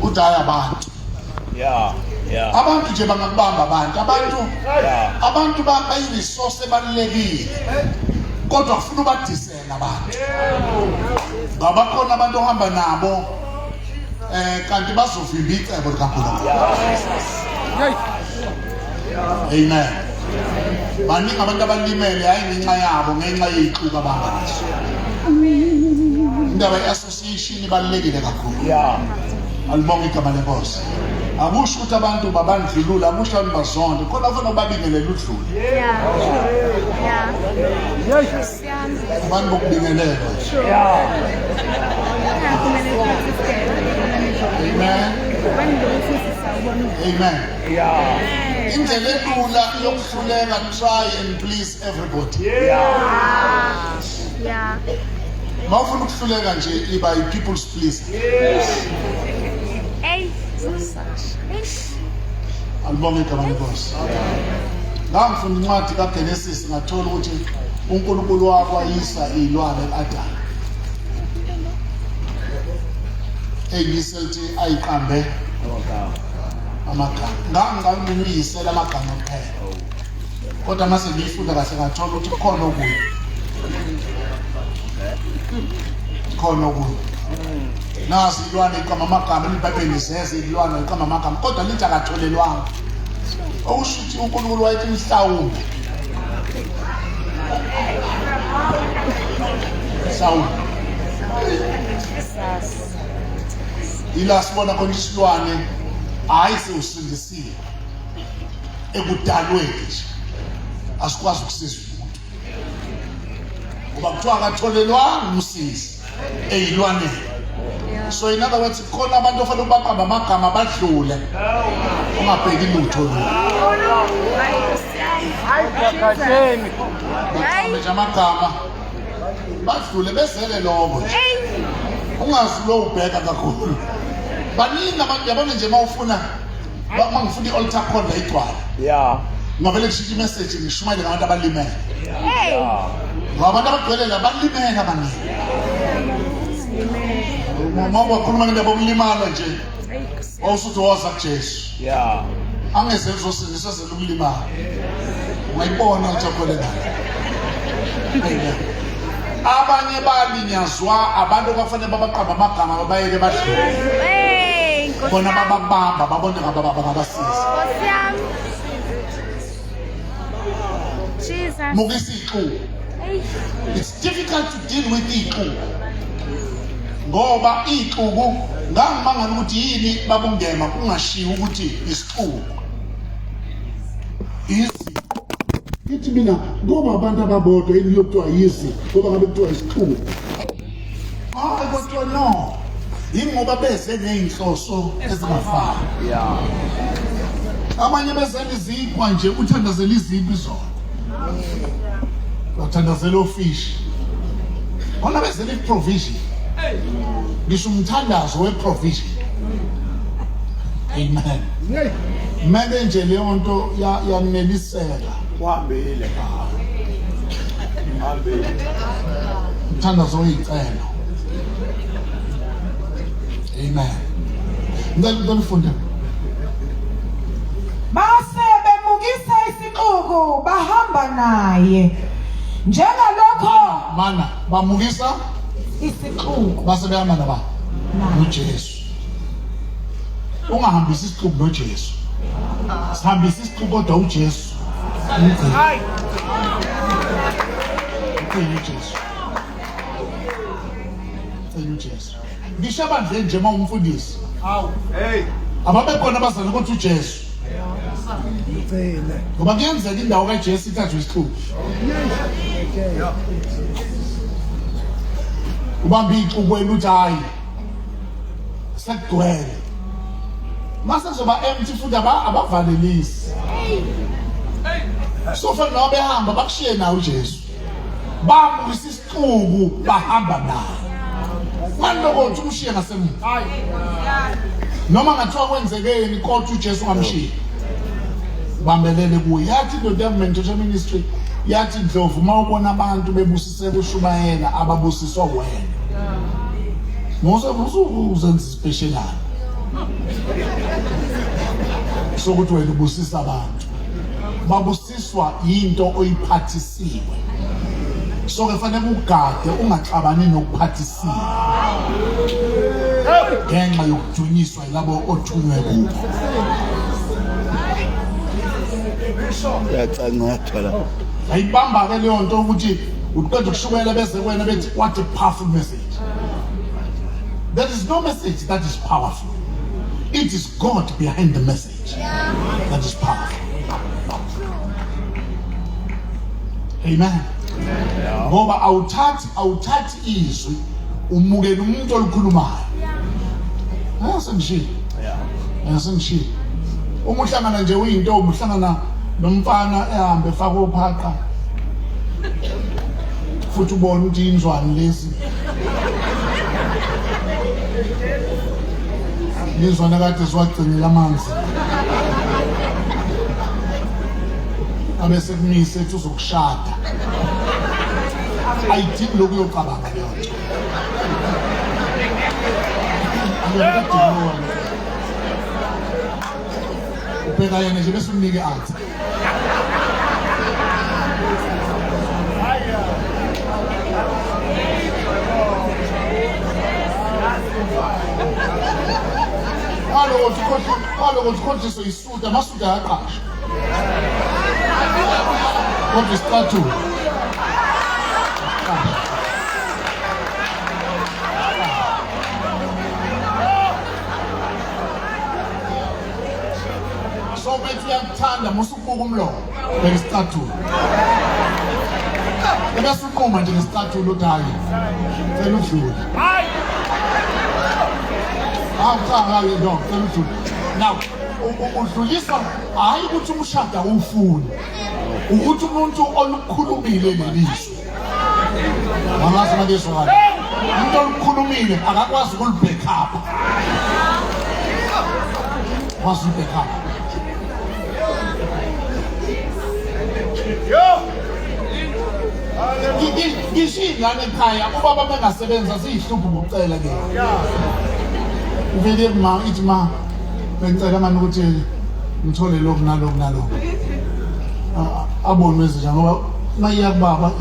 Uthi hayi abantu. Yeah. Abantu nje bangakubamba abantu. Abantu abantu bayi-resource ebalulekile. Kodwa kufuna ubadisele abantu. Ngoba khona abantu ohamba nabo kanti bazovimba icebo likaNkulunkulu. Amen. Baningi abantu abalimele hayi ngenxa yabo ngenxa yey'xuku abahamba nazo. Indaba ye-association ibalulekile kakhulu. Alibonge igama lenkosi. Akusho ukuthi abantu babandlulula, akusho abantu bazonde, khona kufanele ubabingelele udlule. Abantu bokubingelelwa. Amen. Amen. Indlela elula yokuhluleka try and please everybody. Mawufuna ukuhluleka nje iba i people's pleaser. Hey. Eish. Alibonge igama lenkosi. Ngangifunda incwadi kaGenesis ngathola ukuthi uNkulunkulu wakwayisa izilwane kuAdam. Eyise lithi ayiqambe amagama. Ngangicabanga mina uyisela amagama kuphela. Kodwa mase ngiyifunda kahle ngathola ukuthi kukhona okunye. Khona okunye. Nazi ilwane iqamba amagama iBhayibheli zeze ilwane iqamba amagama kodwa lithi akatholelwanga. Okusho ukuthi uNkulunkulu wayethi mhlawumbe. Mhlawumbe. Ila sibona khona isilwane hayi sewusindisiwe ekudalweni nje asikwazi ukusiza umuntu ngoba kuthiwa akatholelwanga umsizi eyilwaneni. So in other words khona abantu ofanele ubaqamba amagama badlule ungabheki lutho lo baqambe nje amagama badlule bezele lokho nje ungazi lo ubheka kakhulu. Baningi abantu yabona nje uma ufuna uma ngifuna i-altar call la igcwala ngavele ngishintshe imessage ngishumayele ngabantu abalimele. Ngoba abantu abagcwele la balimele abaningi. Uma wakhuluma ngendaba yokulimala nje wawusuthi woza kuJesu. Angeze uzosindisa zela ukulimala. Ungayibona altar call engaka. Amen. Abanye balinyazwa abantu okwafanele babaqamba amagama babayeke badlule. Hey, Nkosi Bona yami. bababamba babone ngababasiza. Nkosi yami. Jesus. Mukisa ixuku. Hey. It's difficult to deal with ixuku. Ngoba ixuku ngangimangala ukuthi yini babungema kungashiwo ukuthi isixuku. Izi ithi mina ngoba abantu ababodwa yini lokuthiwa yizi ngoba ngabe kuthiwa isixuku. Hayi kodwa no. Yingoba beze ngeyinhloso ezingafani. Abanye bezela izinkwa nje uthandazela izinkwa izolo. Wathandazela ofishi. Khona bezela i-provision. Ngisho umthandazo we-provision. Amen. Mele nje leyo nto yaneliseka. Uhambile. Uhambile. Umthandazo oyicelo. Amen. Ngicela ufunde. Base bemukisa isixuku bahamba naye. Njengalokho Mana bamukisa isixuku base behamba naba noJesu. Ungahambisi isixuku noJesu. Sihambisa isixuku kodwa uJesu. Umgcini. Umgcini uJesu. Umgcini uJesu. Ngisho ebandleni nje uma umfundisi. Hawu. Hey. Ababekhona abazali kodwa uJesu. Ngoba kuyenzeka indawo kaJesu ithathwe isixuku. Ubamba ixuku wena uthi hayi. Sekugcwele. Mase kuzoba empty futhi abavalelisi. So fanele noma behamba bakushiye nawe uJesu. Bamukisa isixuku bahamba naye. Ngalokho umshiye ngasemuva. Noma ngathiwa kwenzekeni kodwa uJesu ungamshiyi. Bambelele kuye. Yathi indoda yami Mentor Ministry yathi Ndlovu uma ubona abantu bebusiseka ushumayela ababusiswa wena. Musa uzenza special. Sokuthi wena ubusisa abantu. Babusiswa into oyiphathisiwe. So ke fanele ugade ungaxabani nokuphathisiwe. Ngenxa yokudunyiswa yilabo othunywe kubo. Yacancathwa la. Ayibamba ke leyo nto ukuthi uqeda ukushumayela bese kuwena bethi what a powerful message. There is no message that is powerful. It is God behind the message that is powerful. Amen. Ngoba awuthathi izwi umukela umuntu olukhulumayo. Sengishilo. Sengishilo. Uma uhlangana nje uyintombi uhlangana nomfana ehambe efaka ophaqa. Futhi ubona ukuthi inzwani lesi. Yizwana kade siwagcinile amanzi. Abese kumise ethi uzokushada. Ayidingi lokhu uyocabanga leyo nto. Ubheka yena nje bese umnike answer. Kwalokuthi ukhohliswe isuti, amasuti ayaqasha. Kodwa isicathulo. So bethi uyakuthanda musukubuka umlomo bheka isicathulo. Ebese uquma nje ngesicathulo uthi hayi cela udlule. Hawu cha hayi no cela udlule. Now udluliswa hayi ukuthi umshado awufuni. Ukuthi umuntu olukhulumile lelizwi. Angazi manje kahle. Umuntu olukhulumile akakwazi ukulibhack up. Kwazi ukulibhack up. Ngisho iy'ngane ekhaya ubaba bengasebenza siyihlupho ngokucela ke. Uvele ma ithi ma bengicela mani ukuthi ngithole lokhu nalokhu nalokhu. Abone ezinja ngoba mayiya kubaba.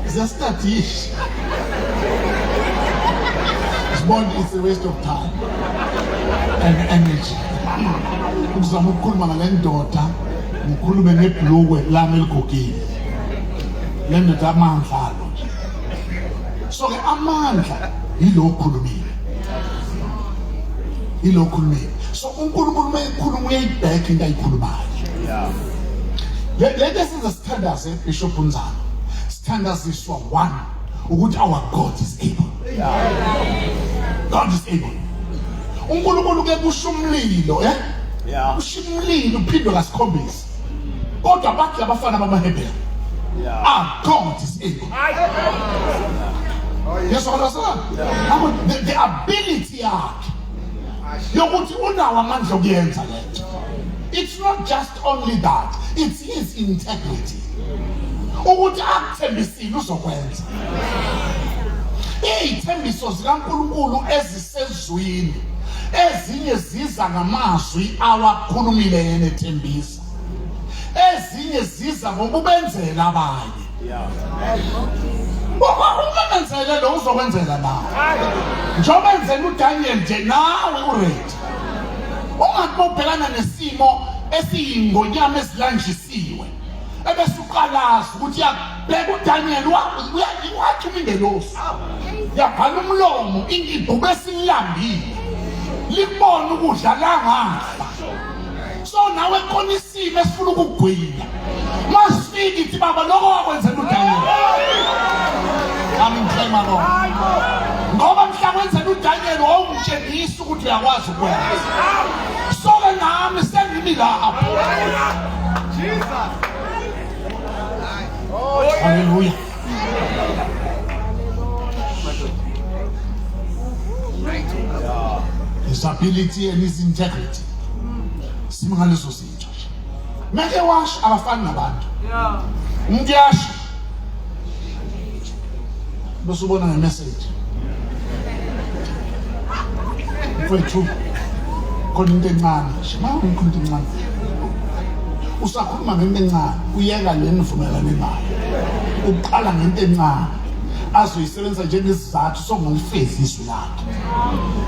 Ziyastadisha. Sibona it's a waste of time and energy. Ukuzama ukukhuluma ngale ndoda ngikhulume ngebhlukwe lami eligugile. Le ndoda amandla alo nje. So ke amandla yilo okhulumile. Yilo okhulumile. So uNkulunkulu uma ekhuluma uyayibheka into ayikhulumayo. Yeah. Le nto esenza sithandaze Bishop Nzama. Sithandaziswa one ukuthi our God is able. Yeah. God is able. uNkulunkulu ke kusho umlilo, eh? Yeah. Kusho umlilo uphindwe kasikhombisa. Kodwa bathi abafana bamaHebheru. Yeah. Our God is able. Yes, what I said? The ability yakhe yokuthi unawo amandla okuyenza lento. It's not just only that, it's his integrity. Ukuthi akuthembisile uzokwenza. Izithembiso zikaNkulunkulu ezisezwini ezinye ziza ngamazwi awakhulumile yena ethembisa. Ezinye ziza ngokubenzela abanye. Yeah. Uma menzele lo uzokwenzela nawe. Njengoba enzela uDaniel nje nawe uready. Ungathi mawubhekana nesimo esiyingonyama esilanjisiwe ebese uqalaza ukuthi yabheka uDaniel wathuma ingelosi. Yavala umlomo ibhube esilambile. Libona ukudla langadla. So nawe khona isimo esifuna ukugwila. Masifike ithi baba lokho wakwenzela uDaniel. Ami ngiklema lokho. Ngoba mhla kwenzela uDaniel wawumtshengisa ukuthi uyakwazi ukwenza. So ke nami sengimi lapho. Jesus. Hallelujah. His ability and his integrity. Simangaliso zinto nje. Meke washo abafani nabantu. Yeah. Umuntu uyasho. Bese ubona ngemessage. Mfethu khona into encane nje, ma ngikho into encane. Usakhuluma ngento encane, uyeka le nivumelane ngayo. Uqala ngento encane azoyisebenzisa njengesizathu sokungalifezi izwi lakhe.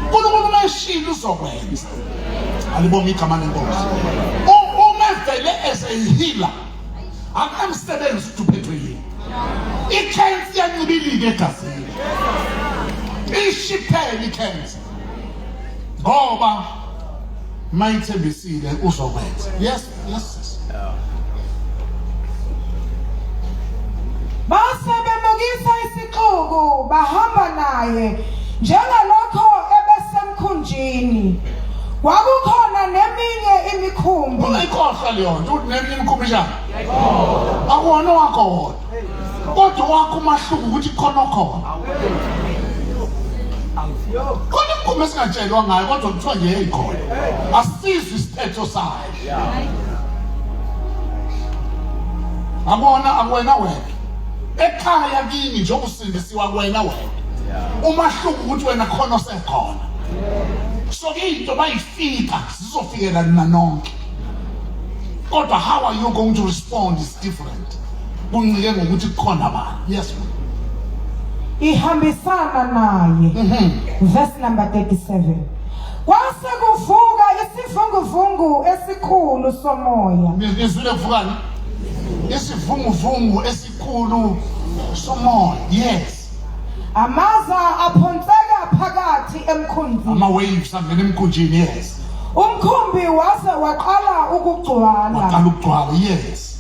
uNkulunkulu uma eshilo uzokwenza. Alibonge igama lenkosi. Uma evele as a healer, akunamsebenzi ukuthi uphethwe yini. I-cancer iyancibilika egazini. Ishiphele i-cancer. Ngoba mayithembisile uzokwenza. Yes, yes. Sis. Base bemukisa isixuku bahamba naye njengalokho ebesemkhunjini. Kwakukhona neminye imikhumbi. Ungayikhohlwa leyo nto ukuthi neminye imikhumbi njani? Akuwona owakho wodwa. Kodwa owakho umahluko ukuthi khona okhona. Khona imikhumbi esingatshelwa ngayo kodwa kuthiwa nje yayikhona. Asizwe isiphetho sayo. Akona akuwena wena. Ekhaya kini njengoba usindisiwa kuwena wena. Umahluko ukuthi wena khona osekhona. So into bayifika zizofikela nina nonke. Kodwa how are you going to respond is different. Kuncike ngokuthi kukhona bani. Yes ma'am. Ihambisana naye. Verse number 37. Kwase kuvuka isivunguvungu esikhulu somoya. Nizwile kuvukani? Isivunguvungu esikhulu somoya. Yes. Amaza aphonseka phakathi emkhunjini. Ama waves angena emkhunjini. Yes. Umkhumbi waze waqala ukugcwala. Waqala ukugcwala. Yes.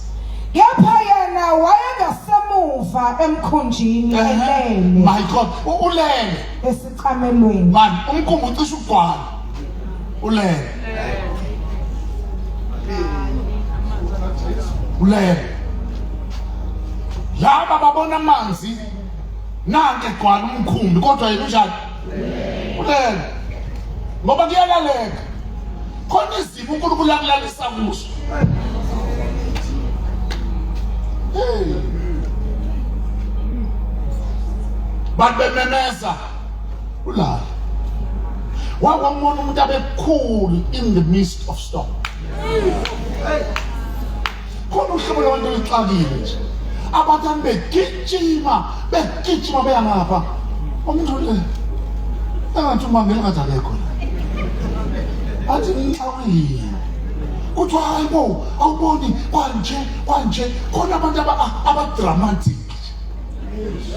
Kepha yena wayengasemuva emkhunjini elele. My God, ulele esicamelweni. Man, umkhumbi ucishe ukugcwala. Ulele. Ulele. Laba babona amanzi nanke egcwala umkhumbi kodwa yena unjani? Ulele. Ngoba kuyalaleka. Khona izimo uNkulunkulu akulalisa kuzo. Hey. Bantu bememeza ulala. Wakwambona umuntu abekhulu in the midst of storm. Khona uhlobo lwabantu oluxakile nje. Abantu begijima, begijima beya ngapha. Umuntu le engathi umangela ngathi akekho la. Athi ngixakile. Kuthiwa hayi bo, awuboni kwanje kwanje khona abantu aba-dramatic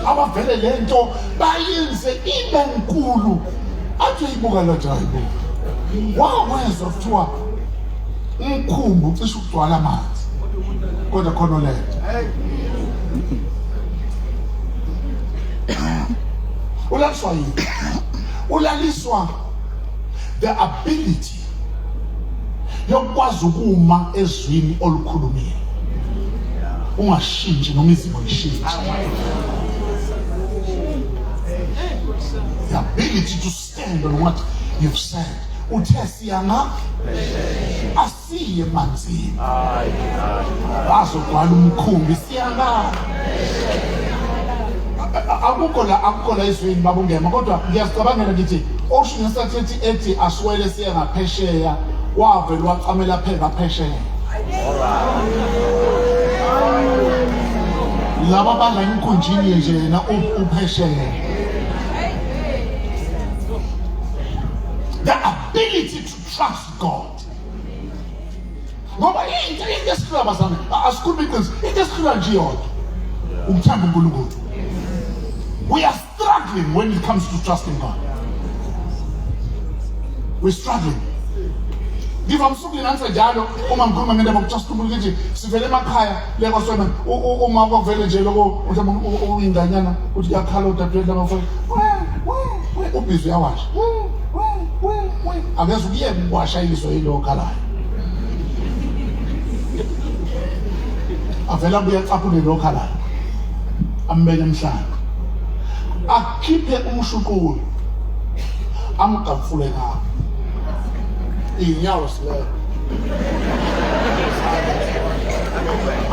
abavele le nto bayenze ibe nkulu. Athi uyibuka lo nto hayi bo. Wawezwa kuthiwa umkhumbi ucishe ukugcwala amanzi kodwa khona oletha. Ulaliswa yini? Ulaliswa the ability yokukwazi ukuma ezwini olukhulumile ungashintshi noma izimo zishintshe. The ability to stand on what you've said. Uthe siyanga asiye emanzini bazogcwala umkhumbi siyanga akukho la akukho la ezweni babungema kodwa ngiyazicabangela ngithi osho ngesathi ethi asiwele siye ngaphesheya wavele wacamela pheka phesheya laba badla emkhunjini nje yena uphesheya. The ability to trust God. Ngoba into esihlula bazalwane asikhulumi iqiniso, into esihlula nje iyodwa ukuthanda uNkulunkulu. We are struggling when it comes to trusting God. We're struggling. Ngivamise ukulinganisa njalo uma ngikhuluma ngendaba yokutrust uNkulunkulu ngithi sivele emakhaya lekoswena uma kwakuvele nje lokho mhlawumbe uyinganyana uthi kuyakhala udadewethu labafowethu ubhizi uyawasha akeze ukuyeka ukuwasha izwe yilo okhalayo avele abuye acaphule lo okhalayo ambeke emhlane akhiphe umshuqulo amgqafule ngawo iy'nyawo sileyo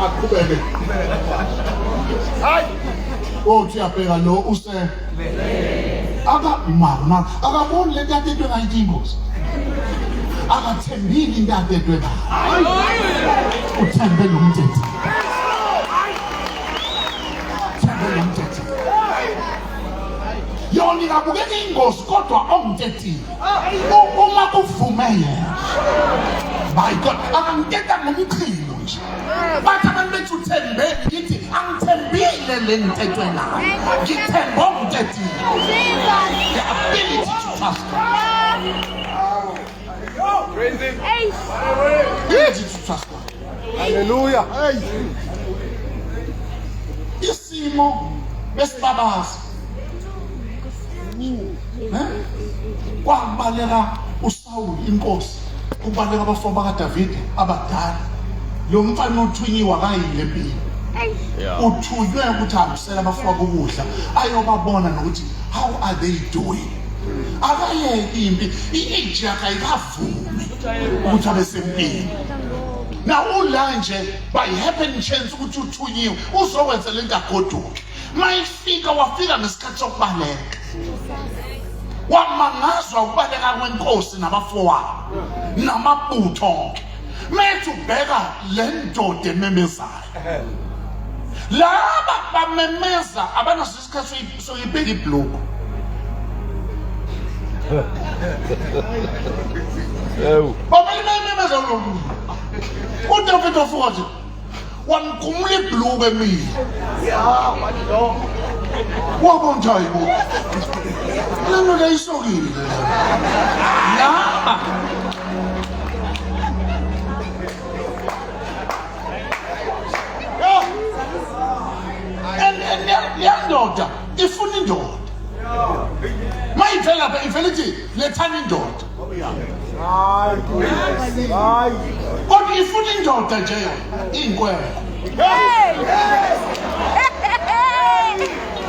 aqhubeke. Hayi. Othi uyabheka lo use aka mama akaboni lento atetwe ngayo ingozi. Akathembile into atetwe ngayo. Uthembe lo mthetho. Uthembe lo mthetho. Yona ingabukeka ingozi kodwa ongitethile. Uma kuvume yena. My God, akangiteta ngomchilo nje. Bathi abantu bethu uthembeni ngithi angithembile le ngithethwe ngayo. Ngithemba ongithethile. The ability to trust God. Praise him. Ability to trust God. Hallelujah. Hey. Isimo besibabaza. Eh? Kwabaleka uSawuli inkosi, kubaleka abafo bakaDavide abadala. Lo mfana uthunyiwe akayile empini. Uthunywe ukuthi ahambisele abafowabo ukudla ayobabona nokuthi how are they doing. Akayeki impi, i-age yakhe ayikavumi ukuthi abe sempini. Now ula nje by happen chance ukuthi uthunyiwe uzokwenza lento agoduke. Mayifika wafika ngesikhathi sokubaleka. Wamangazwa ukubaleka kwenkosi nabafowabo namabutho onke. Methi ubheka le ndoda ememezayo. Laba bamemeza abanaso isikhathi sokuyibheka ibhluku. Ewu. Bamele bememeza lokhu. uDavid wafuka nje wamgumula ibhluku emile. Wabona ukuthi hayi bo. Le ndoda ayisokile. Laba And leya ndoda ifuna indoda. Mayivela lapha ivela ithi lethani indoda. Hayi. Kodwa ifuna indoda nje yona inkwenkwe. Hey!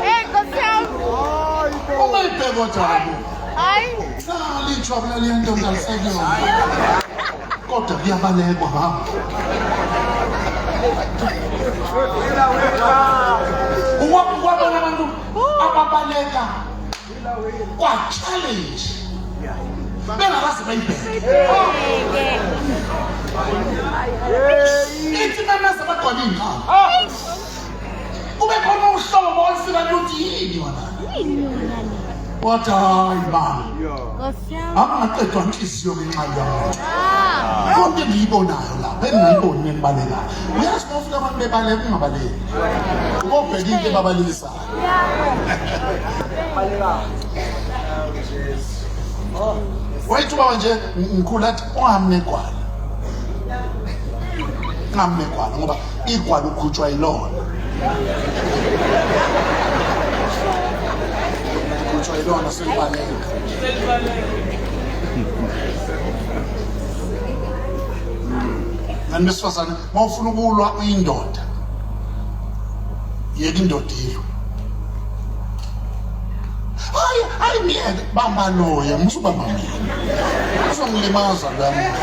Hey, Nkosi yami. Uma ibheka kodwa hayi. Hayi. Nalitsho kulale ndoda alisekuyona. Kodwa kuyabalekwa baba. Ukwabona abantu ababaleka kwa challenge bengakaze bayibheke. Ithi memeza bagcwala iy'nqaba. Kube khona uhlobo olufika luthi yini yona. Wathi hayi baba. Nkosi yami. Angingaqedwa inhliziyo ngenxa yamuntu. Konke engiyibonayo lapha engingayiboni ngibalekayo. Uyazi uma ufika abantu bebaleka ungabaleki. Ubobheka into ebabalelisayo. Wayithi ubaba nje ngikhula athi ungahambi negwala. Ungahambi negwala ngoba igwala ukhutshwa yilona. Ukhutshwa yilona selibaleka. Ngani besifazane uma ufuna ukulwa uyindoda. Yeka indoda ilwe. Hayi hayi myeke bamba loya musubamba mina. Uzongilimaza loya muntu.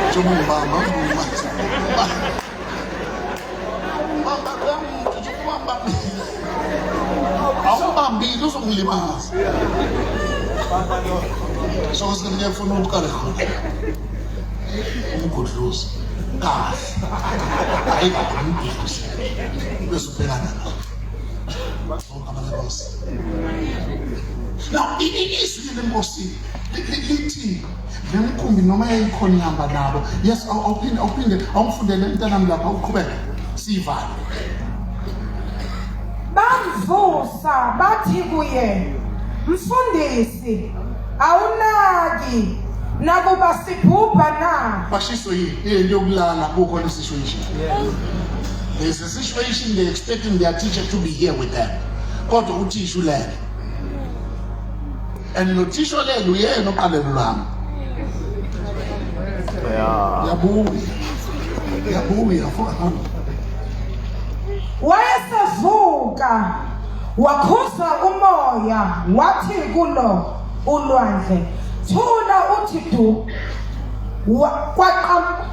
Njengoba ungibamba uzongilimaza. Bamba loya muntu njengoba ubamba mina. Awubambile uzongilimaza. So kusikhathi ngiyafuna uqale khona. Umgudluzi kahle. Hayi kahle umgudluzi. Bese ubhekana nawo. Nkosi. Now izwi lenkosi lithi le mkhumbi noma yayikhona ihamba nabo. Yes, awuphinde awuphinde awungifundele mntanami lapha uqhubeke. Sivale. Bamvusa bathi kuye, Mfundisi, awunaki nakuba sibhubha na? Bashiswe yini? Into yokulala kukhona situation. There's a situation they expecting their teacher to be here with them. Kodwa uthisha ulele. And lo thisha olele uyena oqalelo lwami. Yeah. Yabuya. Yabuya fuka. Wayesevuka wakhuza umoya wathi kulo ulwandle, thula uthi du.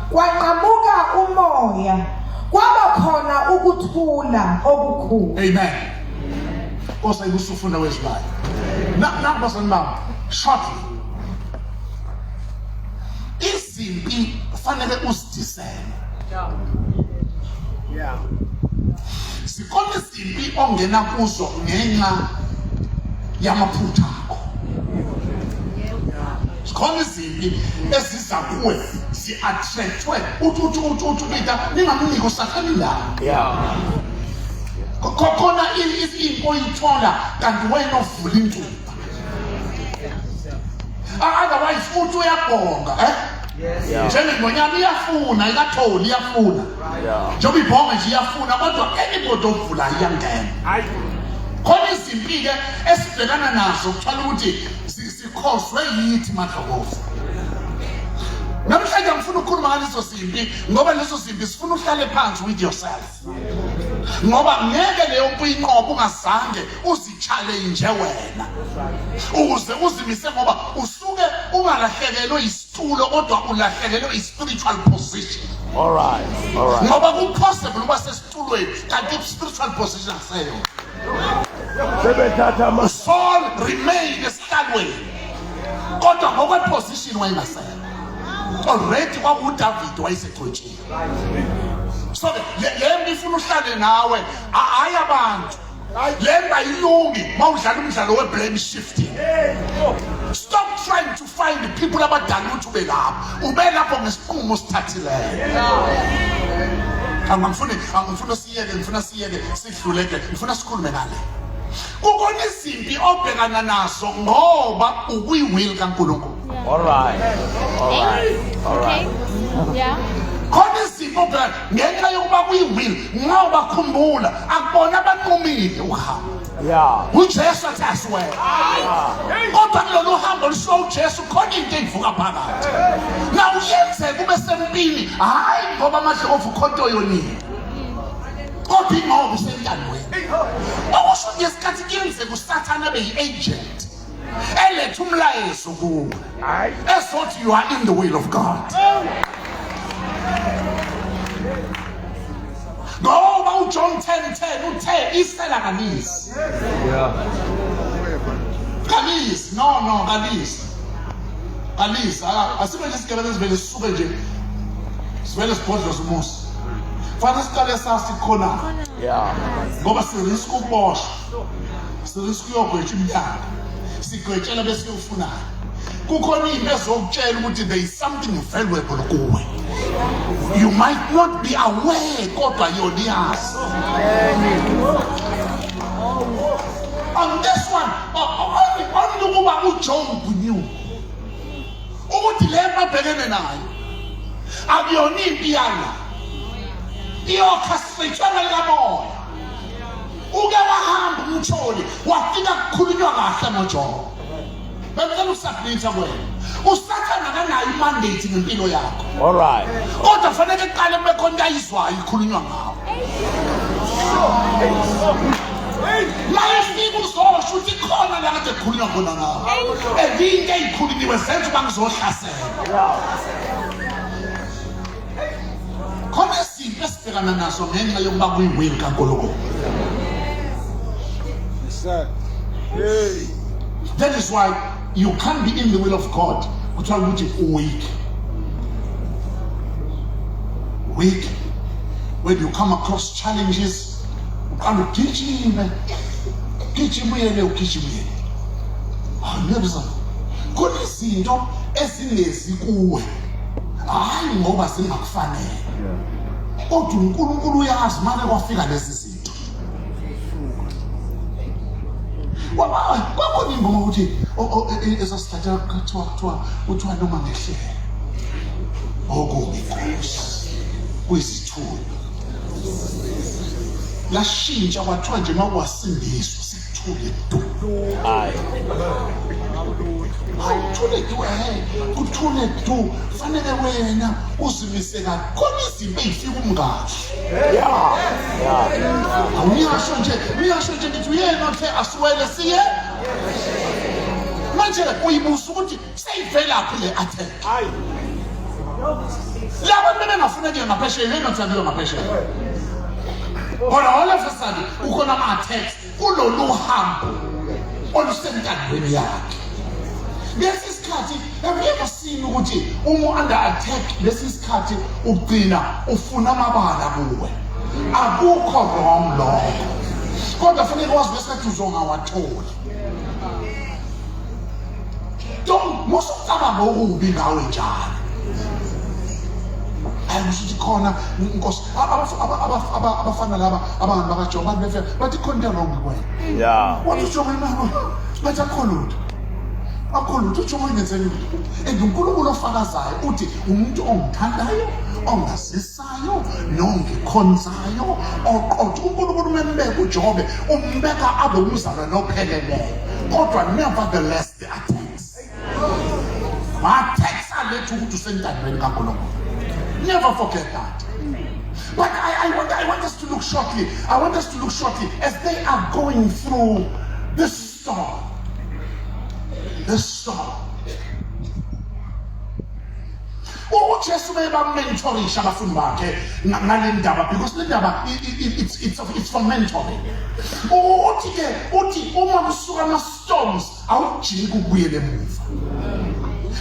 Kwaqhamuka umoya kwaba khona ukuthula okukhulu. Amen. Nkosi ayibusufunda wezibali. Naku bazalwane bami, shortly. Izimpi kufanele uzidisele. Yeah. Zikhona izimpi ongena kuzo ngenxa yamaphutha akho. Zikhona izimpi eziza kuwe zi-attractwe uthi uthi uthi uthi Peter ningamniki usathane indawo. Yeah. Khona impi oyithola kanti wena ovula intuba. Otherwise uthi uyabhonga eh? Njengengonyama iyafuna ikatholi iyafuna. Njengoba ibhonga nje iyafuna kodwa anybody ovula iyangena. Khona izimpi-ke esibhekana nazo kuthola ukuthi sikhoswe yithi madlokovu. Namhlanje ngifuna ukukhuluma ngalezo zimpi ngoba lezo zimpi sifuna uhlale phansi with yourself. Ngoba ngeke leyo mpi uyinqobe ungazange uzi-challenge wena. Ukuze uzimise ngoba usuke ungalahlekelwe isitulo kodwa ulahlekelwe i-spiritual position. All right. All right. Ngoba ku-possible uba sesitulweni kanti i-spiritual position akuseyona. Sebethatha ama Saul remain esihlalweni kodwa ngokwe-position wayengasekho. Already kwakuwuDavid wayesegcotshiwe. So le le mpi ifuna uhlale nawe, hhayi abantu. Le mpi ayilungi uma udlala umdlalo we-blame shifting. Stop trying to find people abadala ukuthi ube lapho. Ube lapho ngesinqumo osithathileyo. Angifuni angifuna siyeke ngifuna siyeke sidlule ke ngifuna sikhulume ngale. Kukhona izimpi obhekana nazo ngoba ukwi-will kaNkulunkulu. All right. All right. All right. Okay. Yeah. Khona izimpi obhekana ngenxa yokuba kwi-will ngoba khumbula akubona abanqumile ukuhamba. Yeah. uJesu athi asiwena kodwa kulolu hambo lushiwo uJesu khona into eyivuka phakathi na uyenzeka ube sempini hhayi ngoba amadlovu khonto yonile kodwa ingoba usentandweni okusho ngesikhathi kuyenzeka usathane abe yi-agent eletha umlayezo kuwe esothi you are in the will of God. Ngoba uJohn 10:10 uthe isela kalisi. Yeah. Kalisi, no no kalisi. Kalisi, asibe nje isigebengu esivele sisuke nje. Sivele sibhodloze umuzi. Fanele siqale sasi khona. Yeah. Ngoba sirisk ukuboshwa. Sirisk uyogwetshwa iminyaka. Sigwetshela bese uyofunayo. Kukhona into ezokutshela ukuthi there is something valuable kuwe. You might not be aware kodwa yona iyazi. On this one, only ukuba uJob knew ukuthi le mpi abhekene nayo akuyona impi yala. Iyocastrate likamoya. Uke wahamba umtholi wafika kukhulunywa kahle ngoJob. Bengicela ukusubmitha kuwena. Usathane akanayo imandate ngempilo yakho. All right. Kodwa fanele kuqale kube khona into ayizwayo ikhulunywa ngawo. La efika uzosho ukuthi khona la kade kukhulunywa khona ngawo. And into eyikhulunyiwe zenza uba ngizohlasela. Khona izinto esibhekana nazo ngenxa yokuba kuyi-will kaNkulunkulu. Yes, sir. Hey. That is why you can't be in the will of God kuthiwa ukuthi weak. Weak. When you come across challenges, uqala ugijime. Ugijime uyele, ugijime uyele. Hayi khona izinto ezingezi kuwe. Hayi ngoba zingakufanele. Kodwa uNkulunkulu uyazi make kwafika lezi zinto. Kwakhona ingoma ukuthi esasithatha kuthiwa kuthiwa kuthiwa noma ngehlele okubi Nkosi kuyisithunywa lashintsha kwathiwa nje makwasindiswa sikuthule du. Hayi. Awuthule du kuthule du fanele wena uzimise kahle khona izinto ey'fika umngahle. Yeah. Yeah. Awuyasho nje, uyasho nje ngithi uyena othe asiwele siye. Manje uyibusa ukuthi seyivelaphi le attack. Hayi. Laba bebengafuna kuya ngaphesheya, yena othe kuya ngaphesheya. Kodwa all of a sudden kukhona ama-attacks kulolu hambo olusentandweni yakhe. Lesi sikhathi, have you ever seen ukuthi uma under attack lesi sikhathi ugcina ufuna amabala kuwe? Akukho wrong lokho, kodwa fanele wazi lesikhathi uzongawatholi. Don't musucabanga okubi ngawe njalo. Hayi, kusho ukuthi khona inkosi abafana laba abantu bakaJobe, abantu befika bathi khona into wrong kuwena. Wathi uJobe nabo bathi akukho lutho, akukho lutho. UJobe ngenzeni lutho? And uNkulunkulu ofakazayo uthi umuntu ongithandayo, ongazisayo, nongikhonzayo, oqotho. UNkulunkulu umembeka uJobe, umbeka abe umzalwane opheleleyo, kodwa nevertheless the attacks, ma-attacks aletha ukuthi usentandweni kaNkulunkulu. Never forget that. But I want us to look shortly. I want us to look shortly as they are going through this storm. This storm. UJesu bebamentorisha abafundi bakhe ngale ndaba, because le ndaba it's for mentoring. Uthi ke, uthi uma kusuka ama storms, awujiki ukubuyela emuva.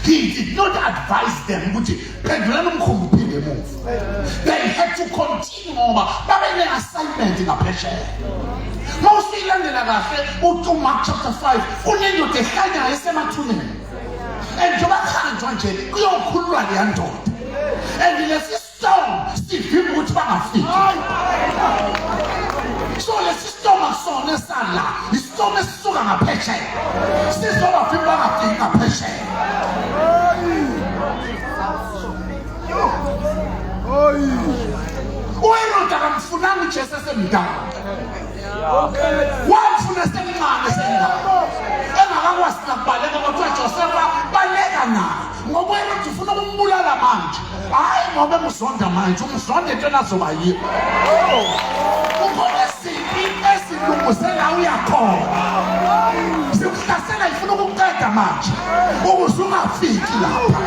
He did not advise them ukuthi phendulani umkhumbi uphinde emuva. They had to continue ngoba babe ne-assignment ngaphesheya. Uma usuyilandela kahle uthi uMark chapter 5, kunendoda ehlanyayo esemathuneni, and njengoba kuhanjwa nje kuyokhululwa leya ndoda, and lesi storm sivimba ukuthi bangafiki. So lesi storm akusona esala, istorm esisuka ngaphesheya sizobavimba bangafiki ngaphesheya. UHerode akamfunanga uJesu esemdala, wamfuna esemncane, sengane engakakwazi nakubaleka. Kwathiwa, "Josefa, baleka naye," ngoba uHerode ufuna ukumbulala manje. Hhayi ngoba emzonda manje, umzonda entweni azoba yiyo. Kukhona izimpi ezilungusela uyakhona, zikuhlasela, ifuna ukukuqeda manje ukuze ungafiki lapha.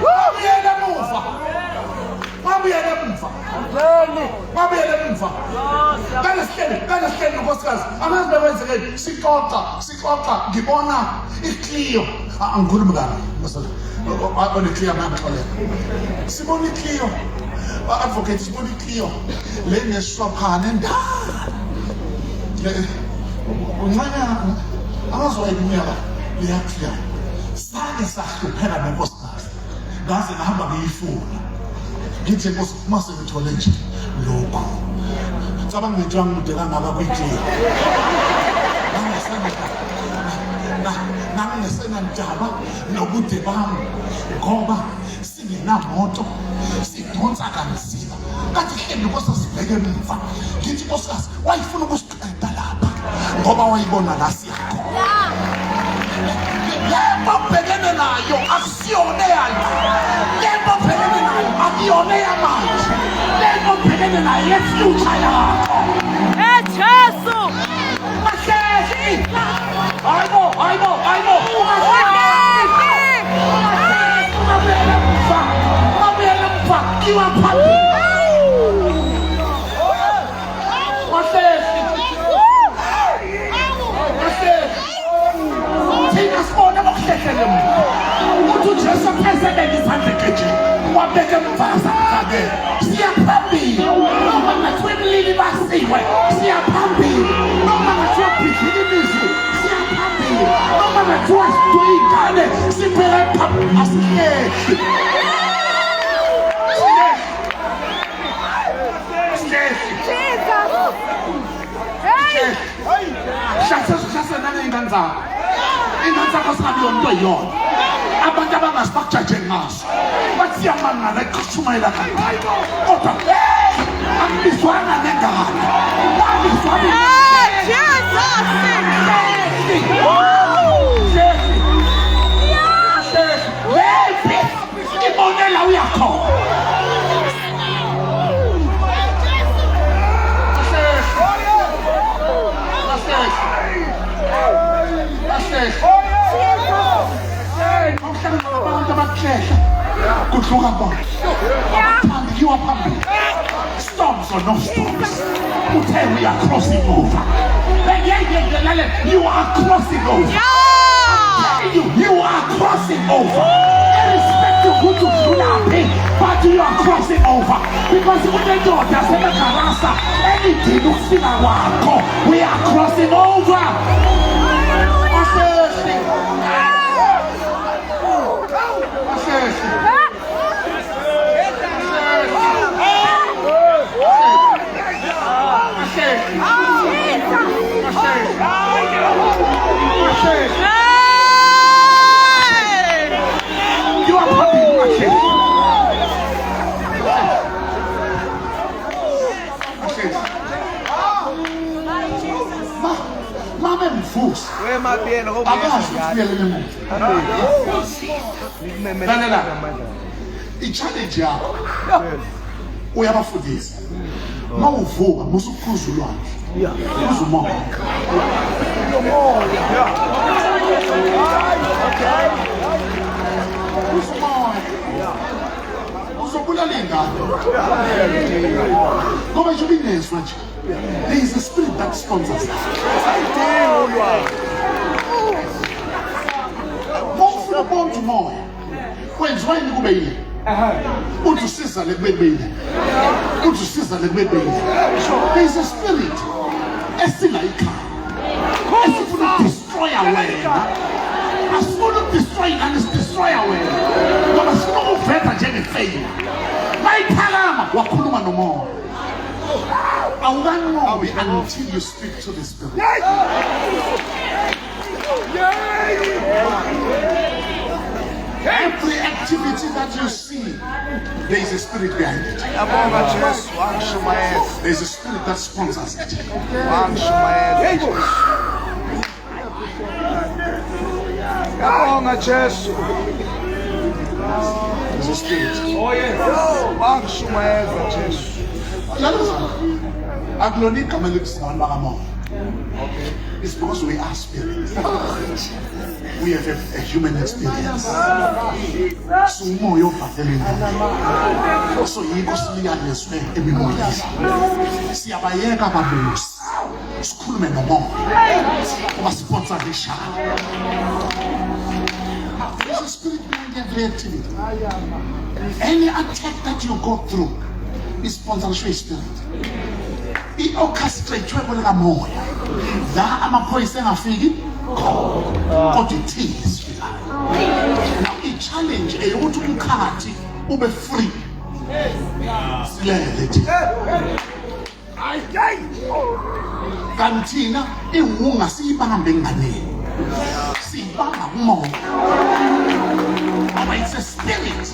Babuyele emuva, babuyele emuva, babuyele emuva. Kale sihleli nkosikazi, angazi bekwenzekeni, sixoxa, sixoxa, ngibona iClio. Angikhulumi kabi, oneClio ngangixolela. Sibona iClio, advocate, sibona iClio le neswaphana endala, uncanyana, angazi wayiminyaka leya Clio. Sake sahlupheka nenkosikazi, ngaze ngahamba ngiyifuna, ngithi, "Nkosi, uma sengithole nje lokhu." Cabanga ngento yangimude kangaka kwiClio, ngangingesenandaba nobude bami ngoba singenamoto, sidonsa kanzima. Kathi hleli nkosi, sibheke emva, ngithi, "Nkosikazi, wayifuna ukusiqeda lapha ngoba wayibona la siyakhona. Lento obhekene nayo akusiyona eyala, lento obhekene nayo akuyona eyamanje, lento obhekene nayo ye-future yakho." Hey Jesu! Ungahlehli! Hayibo, hayibo, hayibo! Ungahlehli, ungabuyela emva, ungabuyela emva, kiwa phambili. Ungahlehli, ungahlehli. Thina sibona bokuhlehlela emuva. Uthi uJesu phezebeka izandla egejeni, wabeka emva zamfakela. Siya phambili noma ngathiwa emlili basiwe, siya phambili noma ngathiwa bhidlile imizi, siya phambili noma ngathiwa sidwe iy'ngane, sibheke phambili, asihlehli. Sihlehli, sihlehli. Jesus! Hey! Hlasela nangey'ngane zakho, iy'ngane zakho singabi yona into eyiyona abantu abangazi bakujaje ngazo, bathi siyamangala ikushumayela kangaka, kodwa hey, akubizwanga nengane, wabizwa mina. Hey Jesus! Woo! Lempi ibonela uyakhona. Kahle, kahle. Awuhlangana nabantu abakuhlehla, kudluka bona abathandi. no storms. Uthe we are crossing over. You are crossing over. Yeah. You are crossing over. Irrespective ukuthi udlulaphi, but you are crossing over. Because kunendoda semegarasa elidinga ukufika kwakho. We are crossing over. Asehli. Asehli. Asehli. Asehli. Hey. You are pumping Asehli. Asehli. Ma, mama emvusa. Wemabiyela Akazi ukubuyela emuva. Lalela. I-challenge yakho uyabafundisa. Mawuvuka musukhuza ulwandle. Khuza umoya. Khuza umoya. Uzobulala ingane. Ngoba nje ubinezwa nje. There is a spirit that sponsors that. Mawufuna ukubona umoya. Kwenziwa yini kube yini? Uthi usiza le kube yini? Uthi usiza le kube yini? There is a spirit esila ikhaya. Esifuna ukudestroya wena. Asifuna ukudestroy ingane, sidestroya wena. Ngoba sifuna ukuveza njengefailure. Mayiphakama wakhuluma nomoya. Awukanqobi until you speak to the spirit. Every activity that you see, there is a spirit behind it. Yabonga Jesu wangishumayeza. There is a spirit that sponsors it. Wangishumayeza Jesu. Yabonga Jesu. There's a spirit. Oh yes. Wangishumayeza Jesu. Lalela, akulona igama elithi singabantu bakamoya. It's because we are spirits. We have a human experience. So umoya obhadela indaba. So yikho siliyalezwe emimoyeni. Siyabayeka ababusi. Sikhulume nomoya. Ubasponsorisha. There is a spirit behind every activity. Any attack that you go through is sponsored by spirit. I-orchestrate kwelikamoya. La amaphoyisa engafiki khona. Kodwa ithini esifikayo. Now i-challenge eyokuthi umkhathi ube free. Silele thina. Kanti thina iwunga siyibambe enganeni. Siyibamba kumoya. Ngoba it's a spirit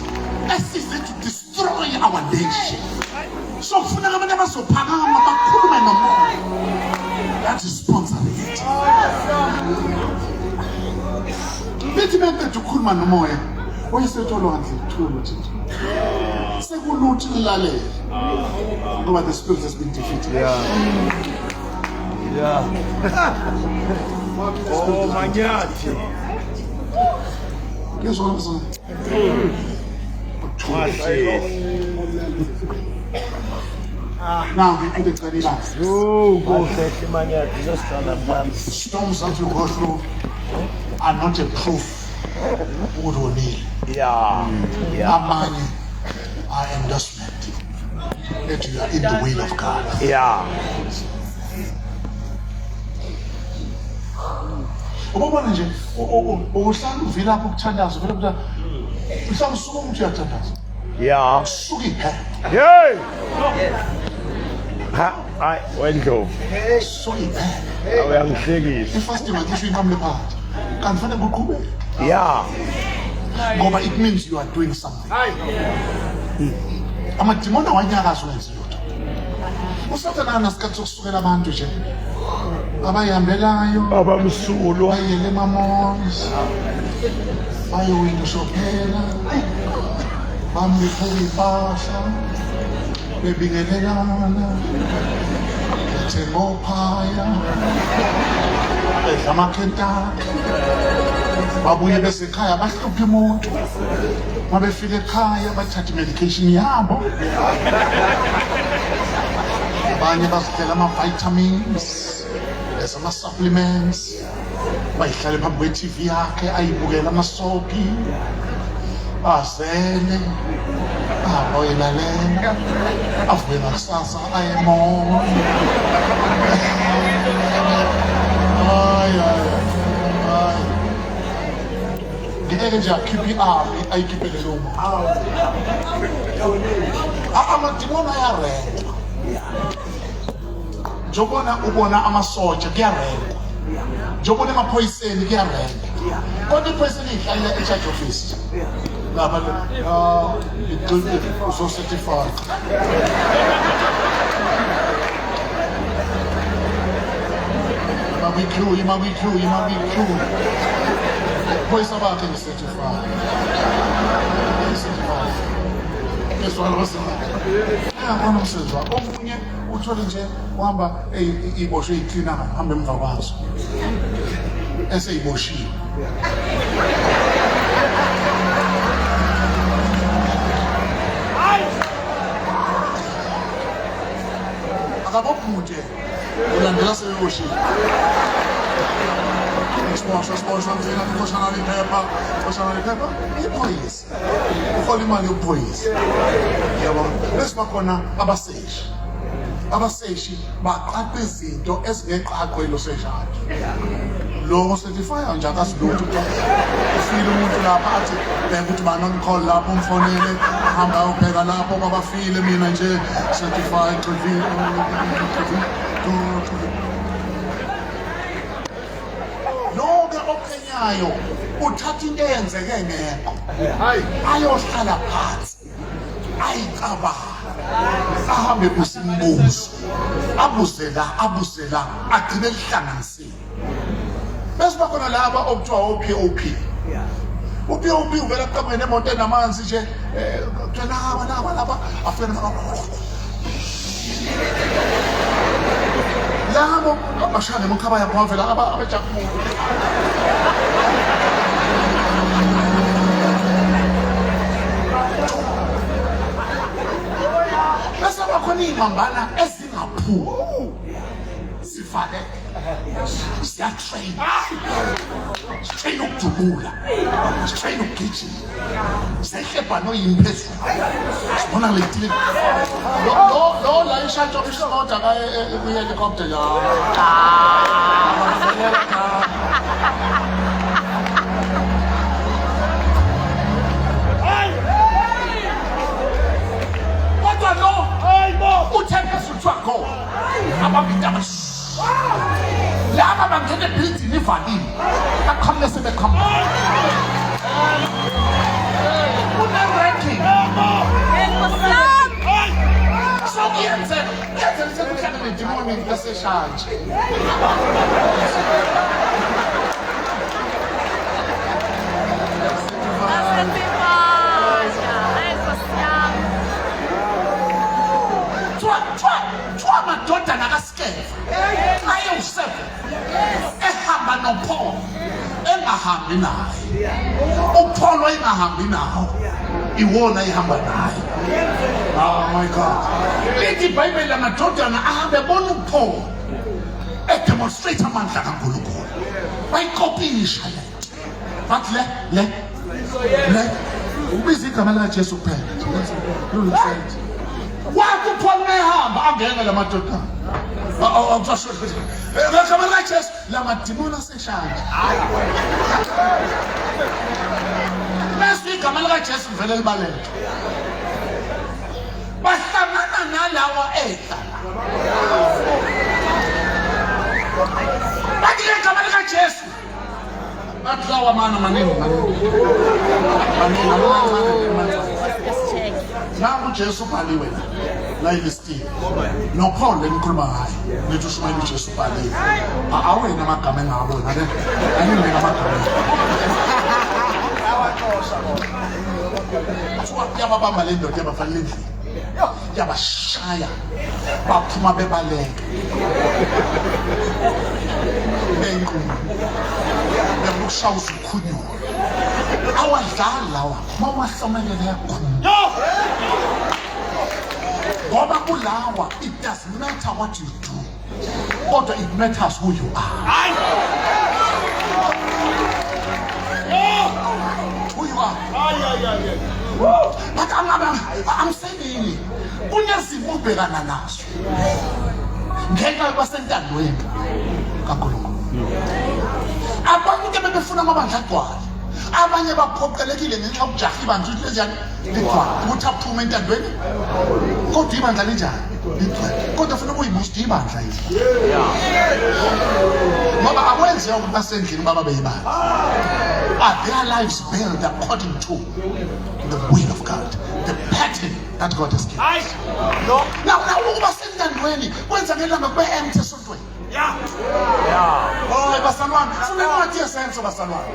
esize to destroy our nation. So kufuneka abantu abazophakama bakhulume nomoya. That is sponsoring it. Lithi meqeda ukukhuluma nomoya, wayesethi olwandle thula uthi nje. Sekuluthi lilalele. Ngoba the spirit has been defeated. Yeah. Oh manyathi. Ngizwa mzwana. Mahle. Now into ecela ibandla. Kuhle manyathi zosihlala phansi. Storms that you go through are not a proof ukuthi wonile. Yeah. Amanye are endorsement that you are in the will of God. Ubabona nje uhlala uvilapha ukuthandaza vele kuthi mhlawumbe usuke umuntu uyathandaza. Suka iphepha. Hey. Ha, ay wendlovu. Suka iphepha. Uyangihlekisa. Ifasting akisho inqamule phakathi. Kanti fanele kuqhubeke. Ngoba it means you are doing something. Amadimoni awanyakazi wenze lutho. Usathane akanasikhathi sokusukela abantu nje abayihambelayo, Abamsulwa. Bayele ema-malls, bayowindow-shophela, bamliphuka impahla, bebingelelana, bethenga ophaya, bedla amaKentucky, babuye besekhaya bahluphe umuntu. Uma befika ekhaya bathathe i-medication yabo. Abanye bazidlela ama-vitamins, ezama-supplements, bayihlale phambi kwe-TV yakhe ayibukele amasopi, azele, ahambe ayoyilalela, avuke ngakusasa aye emall. Hayi, hayi, hayi. Ngeke nje akhiphe i-army ayikhiphele lowo muntu. Amadimoni ayarenkwa. Njengobona ubona amasotsha kuyarenkwa. Njengobona emaphoyiseni kuyarenkwa. Kodwa iphoyisa liyihlalela e-charge office. Lapha ya uzo-certify. Ima kwi-queue, ima kwi-queue, ima kwi-queue. Phoyisa bakhe ngi-certify. Ngi-certify. Ngizwala basemanje. Uyabona umsebenzi wakho. Omunye uthole nje uhamba iboshwe iklina hamba emva kwazo. Eseyiboshiwe. Akabophi muntu yena. Ulandela sebeboshiwe. Siboshwa, siboshwa, mfika, xoshana naliphepha, xoshana naliphepha, iphoyisa. Uhola imali yobuphoyisa. Yabo. Bese bakhona abaseshi. Abaseshi baqaqa izinto ezingeqaqwe ilo seshadi. Lo certify nje akazi lutho kuthiwa ufile umuntu lapha athi bheka ukuthi bani on call lapho umfonele ahamba ayobheka lapho kwabafile mina nje certify lo-ke ophenyayo uthatha into eyenzeke ngekho ayohlala phansi ayicabanga ahambe buza imibuzo abuze la abuze la agcine lihlanganisile bese bakhona laba okuthiwa o-POP u-POP uvela kuqhamuke nemoto enamanzi nje kuthiwa laba laba laba afike labo bashaya nemikhaba yabo bavela abajabule bese bakhona iy'mambana ezingaphumi sivaleke siyatrain sitrain ukudubula sitrain ukugijima sehle ebhanoyini phezulu sibona letile lo lo la ishantsho isimoda kaye kwi-helicopter ya kodwa lo uthe phezulu kuthiwa go ababita laba bangena ebhilidini ivalile baqhamuke sebeqhamuka une-ranking so kuyenzeka kuyenzeka sekuhlale nedimoni laseshanje Kuthiwa amadodana kaSkeva ayewu-seven ehamba noPaul engahambi naye. UPaul wayengahambi nawo, iwona ehamba naye. Oh my God. Lithi iBhayibheli lamadodana ahambe ebona uPaul edemonstrate amandla kaNkulunkulu. Bayikopisha le nto. Bathi le le le ubiza igama likaJesu kuphela. Lulumsebenzi. Wathi uPaul mehamba angene la madodana. Ngegama likaJesu la madimoni aseshanje. Bese igama likaJesu livele libaleke. Bahlangana nalawa ehla. Bathi ngegama likaJesu Bathi lawa mana maningi maningi. Maningi maningi. Nangu uJesu ubhaliwe la. La ilistile. NoPaul lenikhuluma ngaye. Nithi ushumayela uJesu ubhaliwe. Awena amagama engawabona le. Aningi amagama. Kuthiwa yababamba le ndoda yabafalela endlini. Yabashaya. Baphuma bebaleka. Benqunu. Bekushaya uzukhunyulwa. Awadlali lawa. Mawahlomelele yakhulu. Ngoba kulawa it doesn't matter what you do. Kodwa it matters who you are. Who you are. But I'm saying kunezimo obhekana nazo. Ngenxa yokuba sentandweni kaNkulunkulu. Abantu ke bebefuna amabandla agcwale. Abanye baphoqelekile ngenxa yokujaha ibandla ukuthi lenjani ligcwale ukuthi aphume entandweni. Kodwa ibandla linjani? Ligcwele. Kodwa funa ukuyibuza ibandla yini? Ngoba akwenzeka ukuthi basendlini baba beyibandla. Are their lives built according to the will of God, the pattern that God has given? Now, ukuba sentandweni kwenza ngelanga kube empty esontweni. Oh, bazalwane, funa incwadi yesenzo bazalwane.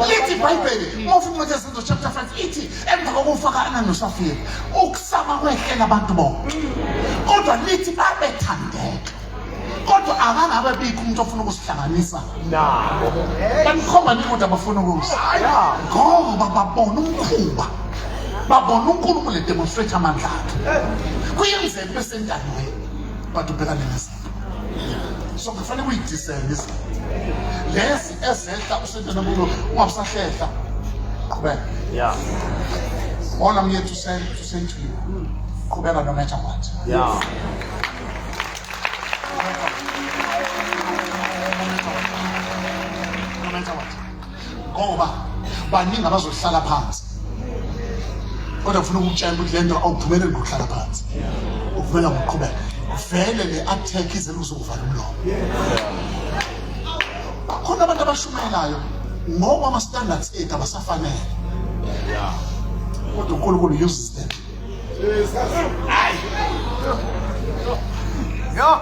Lithi iBhayibheli, uma ufuna incwadi yesenzo chapter 5 ithi emva kokufa ka-Ananiya noSafira, ukusaba kwehlela abantu bonke. Kodwa lithi babethandeka. Kodwa akangabe bikho umuntu ofuna ukusihlanganisa Nabo. Banikhomba nini kodwa abafuna ukuza? Ngoba babona umkhuba. Babona uNkulunkulu edemonstrate amandla akhe. Kuyenzeka ube sentandweni but ubhekane nezinto. So kufanele uyidiscern izinto. Lezi ezehla usentweni kulo ungabusahlehla. Qhubeka. Yeah. All I'm here to say to you. Qhubeka no matter what. Yeah. No matter what. Ngoba baningi abazohlala phansi. Kodwa ngifuna ukukutshela ukuthi le nto awuphumeleli ngokuhlala phansi. Uphumelela ngokuqhubeka. Vele le attack ize uzokuvala umlomo. Khona abantu abashumayelayo ngoba ama standards ethu abasafanele. Kodwa uNkulunkulu uses them. Yo.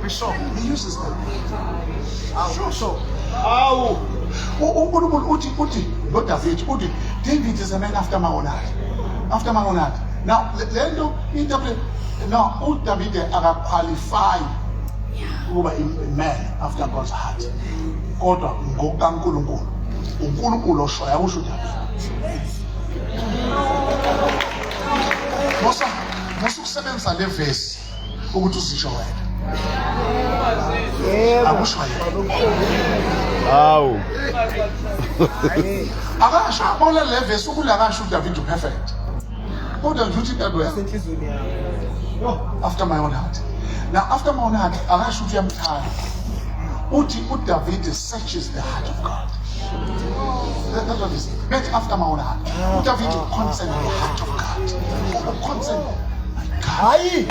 Bishop. He uses them. Bishop. Awu. uNkulunkulu uthi noDavid uthi David is a man after my own heart. After my own heart. Now le nto interpret no uDavid akaqualify ukuba a man after God's heart. Kodwa ngokukaNkulunkulu uNkulunkulu oshoyo akusho uDavid. Musa ukusebenzisa le verse ukuthi uzisho wena. Akusho yena. Awu. Akasho bona le verse ukula akasho uDavid uperfect. Kodwa nje uthi intando yami after my own heart. Now after my own heart akasho ukuthi uyamthanda. Uthi uDavid searches the heart of God. That's what he said. Not after my own heart. uDavid concerned the heart of God. Concerned Hayi.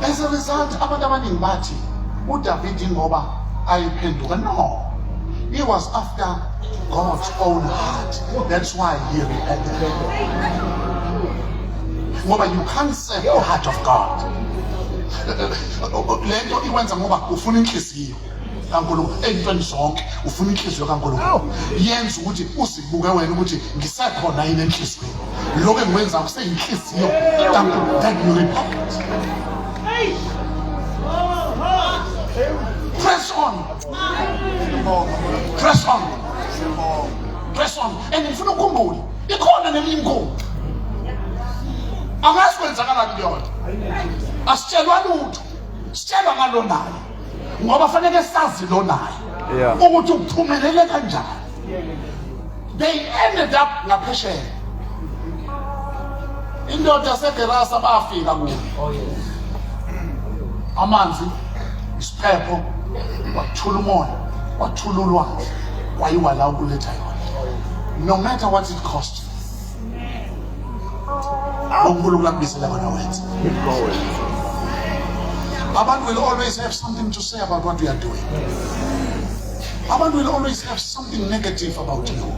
As a result, abantu abaningi bathi uDavid ngoba ayiphenduka. No. He was after God's own heart. That's why he repented. Ngoba you can't serve the heart of God. Lento ikwenza ngoba ufuna inhliziyo kaNkulunkulu ey'ntweni zonke ufuna inhliziyo kaNkulunkulu yenza ukuthi uzibuke wena ukuthi ngisekhona yini enhliziyweni lokho engikwenzayo kuseyinhliziyo kaNkulunkulu. Then you repent. Press on, press on, press on. And ngifuna ukukhumbula ikhona neminye imikhumbi angazi kwenzakalani kuyona. Asitshelwa lutho, sitshelwa ngalo naye ngoba fanele sazi lo naye ukuthi uphumelele kanjani. They ended up ngaphesheya. Indoda yaseGerasa bafika kuyo, amanzi, isiphepho, wathula umoya, wathula ulwandle, kwayiwa la ukuletha yona. No matter what it cost you, uNkulunkulu akubizela kona wenza. Keep going. Abantu will always have something to say about what we are doing. Abantu will always have something negative about you.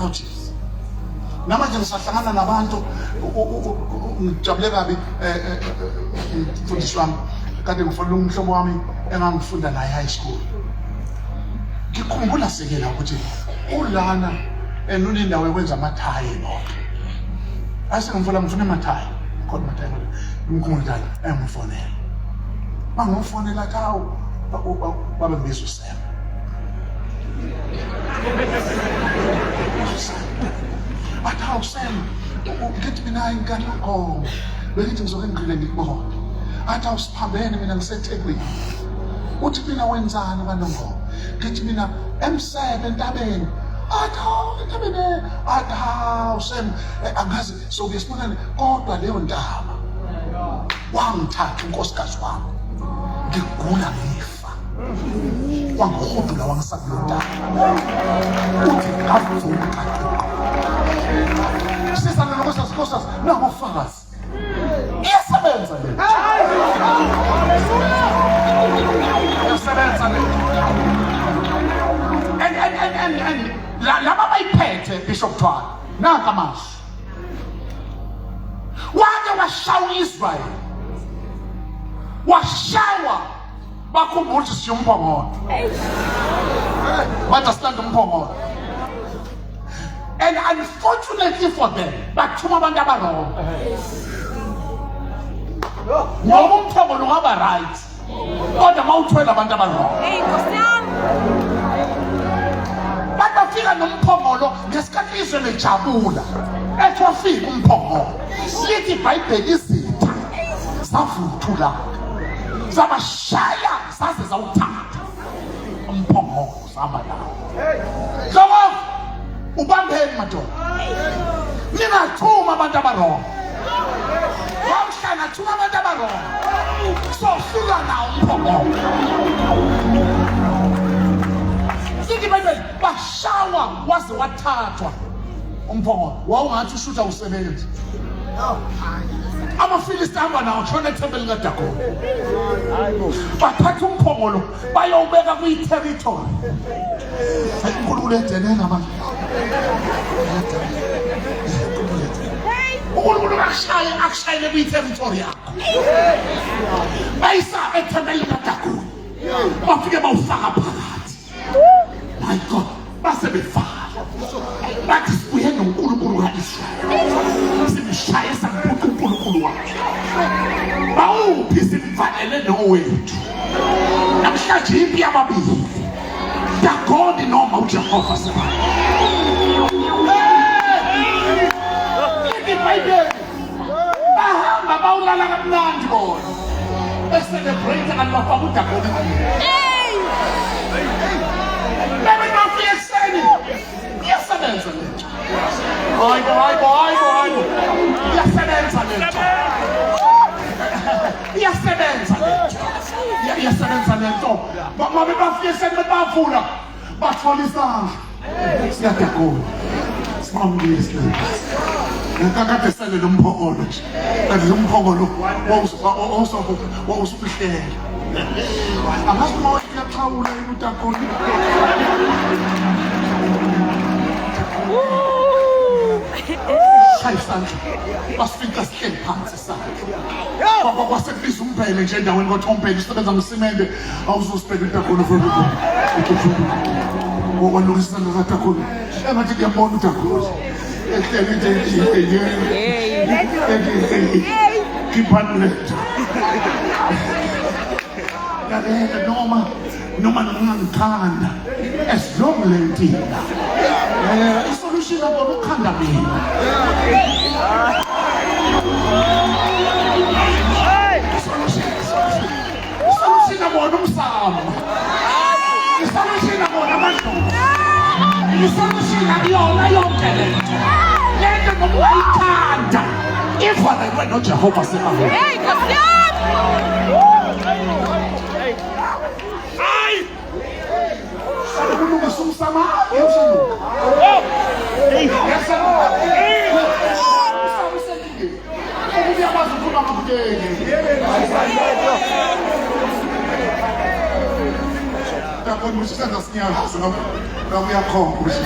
Oh Jesus. Namanje ngisahlangana nabantu ngijabule kabi mfundisi wami kade ngifonela umhlobo wami engangifunda naye high school. Ngikhumbula sekela ukuthi ulana and unendawo yokwenza amathayi bonke. Ase ngifuna ngifuna amathayi. Khona amathayi. Ngikhumbula ukuthi engifonela. Mangifonela athi hawu babe mbiza uSam. Athi hawu Sam. Ngithi mina hayi ngikanakho. Bengithi ngizoke ngigqile ngikubone. Athi awusiphambene mina ngiseThekwini. Uthi mina wenzani kwaNongoma? Ngithi mina eMsebe entabeni. Athi hawu entabeni athi hawu sem angazi sokuye sibonane kodwa leyo ntaba wangithatha unkosikazi wami ngigula ngifa wangihudula wangisa kuleyo ntaba uthi ngavuka sisa nalokosazi nkosikazi nangofakazi iyasebenza le iyasebenza le and and and and and laba bayiphethe Bishop Thwala nanka amazwi wake washawa uIsrael washawa bakhumbula ukuthi siyumphongolo bathi asilanda umphongolo and unfortunately for them bathuma abantu abarong ngoba umphongolo ungaba right kodwa uma uthwele abantu abarong bathi bafika nomphongolo ngesikhathi izwe lijabula ethi wafika umphongolo lithi ibhayibheli izitha savuthula zabashaya saze zawuthatha umphongolo sihamba nawo hloko ubambeni madoda ningathuma abantu abarong wamhlanga thuma abantu abarong sohlulwa nawo umphongolo sithi ibhayibheli bashawa waze wathathwa umphongolo wawungathi ushutha usebenzi amafilisti ahamba nawo shona ethempeli likadagoni bathatha umphongolo bayowubeka kwi-territory unkulunkulu edelela abantu unkulunkulu akushaye akushayele kwi-territory yakho bayisa ethempeli likadagoni bafike bawufaka phakathi My God, base bevala bathi sibuye noNkulunkulu ka-Israyeli simshaye samphuca uNkulunkulu wakhe bawuphi simvalele nowethu namhlanje impi yababili Dagoni noma uJehova sebaba ibhayibheli bahamba bawulala kamnandi bona becelebrate kanti bafaka udagoni bebe bafika ekuseni iyasebenza le nto hayibo hayibo hayibo hayibo iyasebenza le nto iyasebenza le nto iyasebenza le nto babe bafika ekuseni bavula bathola isandla siyadagona sinqamukile isilebe kakade sele lo mphongolo nje kanti lo mphongolo wawusukuhlela angazi uma uyaxhawula yini udagoni shaya isandla basifica sihleli phansi isandla kwasekubiza umbhele nje endaweni kwathiwa umbhele usebenza ngosimende awuzosibheka udakhona walungisa nokadakhona engathi ngiyambona udakhona ehleli nje khiphani lento lalela noma noma ningangithanda as long le ntina um isolution abona ukukhanda mina Isolution bona umsamo. Isolution bona amadlozi. Isolution akuyona yonke lento. Lento noma ungayithanda ivalelwe noJehova sebahona. Hey, Nkosi yami! Hayi! Ukulungisa umsamo uyasaluka. Uyasaluka. Umsamo usenkingeni. Ukuyakwazi ukukhuluma ngakutsheli. Uyabona ukuthi isandla sinyakaza ngoba ngoba uyakhomba ukuthi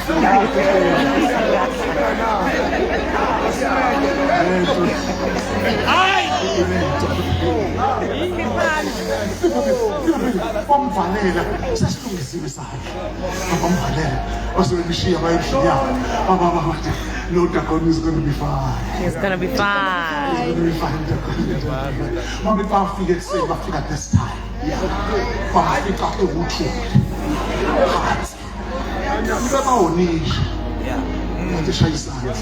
Hayi! Bamvalela sesilungisiwe isandla. Bamvalela base bemshiya baye endlini yabo. Baba baba no Dagon is going to be fine. It's gonna be fine. It's gonna be fine. Mami bafika ekuseni bafika this time. Bafika ewuthuli. Phansi. Bebawonile. Ngathi shayisana.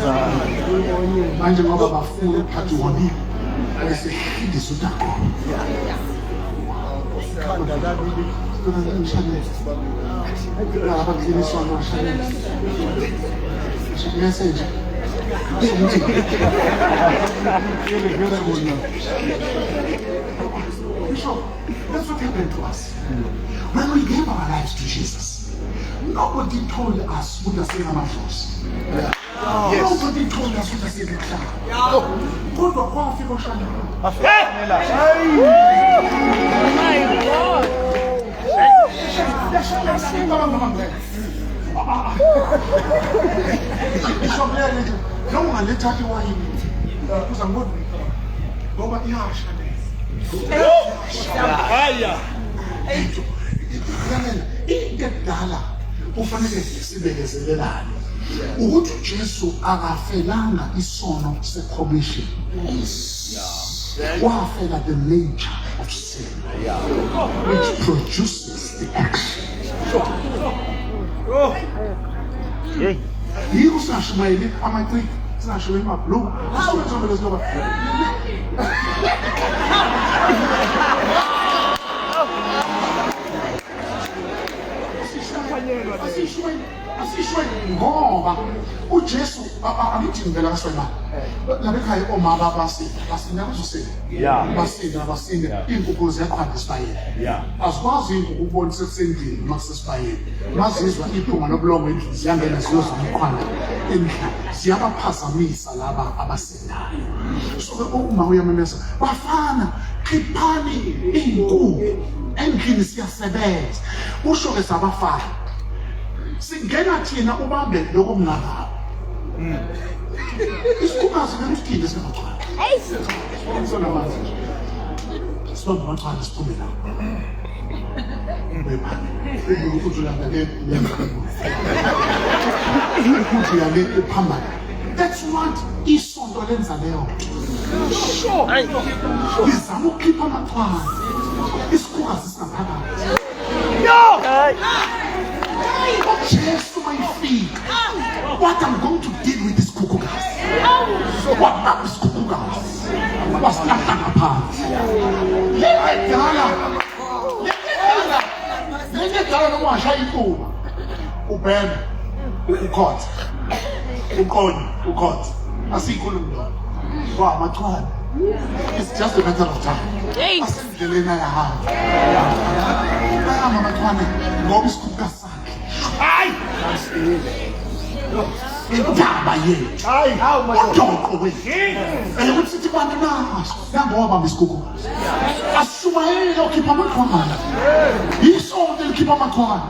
Manje ngoba bafuna ukuphatha iwoni bese hlindisa udako. Lapha kuliniswa noshanele. Message. Bishop, that's what happened to us. When we gave our lives to Jesus, nobody told us ukuthi asingamadlozi. Nobody told us ukuthi asingahlala. Kodwa kwafika uShanela. My God. Bishop lele noma ungaletha iwayini uza ngibona ngoba iyasha le. Haya. Lalela, into edala kufanele sibekezelelane ukuthi uJesu akafelanga isono secommission, wafela the nature of sin which produces the action. Hey. Yiko singashumayeli amaciki, singashumayeli amabhuluku, asuke zonke lezi ngoba asishumayeli ngoba uJesu angithi ngivela kaSwayimane lapha ekhaya, omama basinda basinda bazosinda basinda basinda, iy'nkukhu ziyaqhanda esibayeni. Azikwazi iy'nkukhu ukubona sesendlini noma kusesibayeni, mazizwa iphunga lobulongo endlini ziyangena ziyozama iqhwanda endlini, ziyabaphazamisa laba abasindayo. So-ke uma uyamemeza, bafana, khiphani iy'nkukhu endlini, siyasebenza, kusho-ke sabafana singena thina, ubambe lokho kungangabo isikhukhukazi ngeke singamachwane sonamanzi nje, sibambe amachwane siphume nawo. Uthi uyangale, uthi uyale, uphambana. That's what isonto lenza leyo nto, lizama ukukhipha amachwane, isikhukhukazi singaphakathi. UJesu mayifika, what I'm going to deal with isikhukhukazi, wabamba isikhukhukazi wasilahla ngaphansi. Le edala, le edala, le edala, noma washaya inkuba, ubhema, ukhotha, uqonye, ukhotha, asiyikhulumi lona kwa amachwane. It's just a matter of time. Hey. Asendleleni ayahamba, ayahamba amachwane ngoba isikhukhukazi sakhe. Hayi. Indaba yethu, Hayi. Hawu madoda. udoqo wethu eyokuthi sithi bantu naso nangoba isikhukhukazi, asishumayele okhipha amachwane. Isonto elikhipha amachwane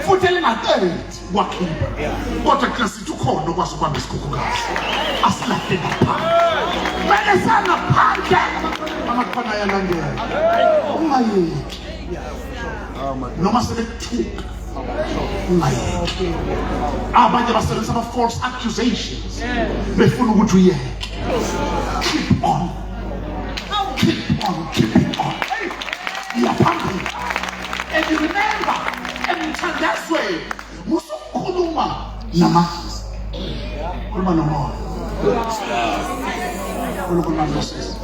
futhi elingaqedi kwakhipha, kodwa thina sithi ukhona okwazi ukubamba isikhukhukazi asilahle ngaphandle. Mele sangaphandle amakhona ayalandela. Ungayeki noma sebekuthuka, ungayeki. Abanye basebenzisa ama-false accusations befuna ukuthi uyeke. Keep on, keep on keeping on, iyaphambili. And remember, emthandazweni musukukhuluma namanzi, khuluma nomoya. Unkulunkulu mandlosisi.